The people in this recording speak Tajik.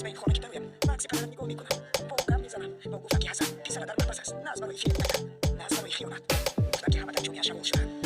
Ба ин хона ки дароям, ба акси падарат нигоҳ мекунам, бо ӯ гап мезанам. Ба ӯ гуфтам, ки Ҳасан, писара дар маҳбас аст, на аз барои фиреб, на аз барои хиёнат. Гуфтам, ки ҳама дар ҷомеа шағол шуданд.